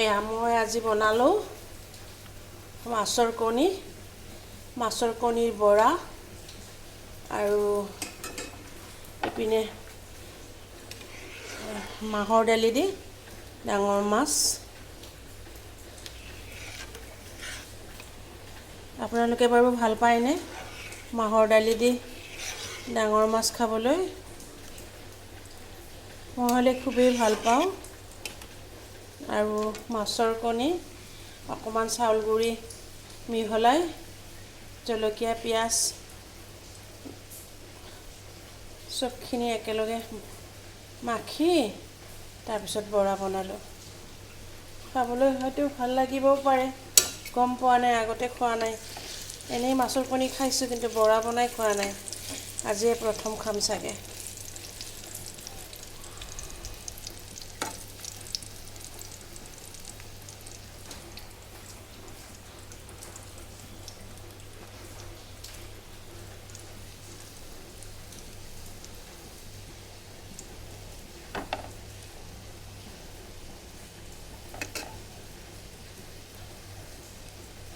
এয়া মই আজি বনালোঁ মাছৰ কণী, মাছৰ কণীৰ বৰা আৰু ইপিনে মাহৰ দালি দি ডাঙৰ মাছ। আপোনালোকে বাৰু ভাল পায়নে মাহৰ দালি দি ডাঙৰ মাছ খাবলৈ? মই হ'লে খুবেই ভাল পাওঁ। আৰু মাছৰ কণী অকণমান চাউল গুড়ি মিহলাই জলকীয়া, পিঁয়াজ চবখিনি একেলগে মাখি তাৰপিছত বৰা বনালোঁ। খাবলৈ হয়তো ভাল লাগিবও পাৰে, গম পোৱা নাই, আগতে খোৱা নাই। এনেই মাছৰ কণী খাইছোঁ, কিন্তু বৰা বনাই খোৱা নাই। আজিয়ে প্ৰথম খাম চাগে।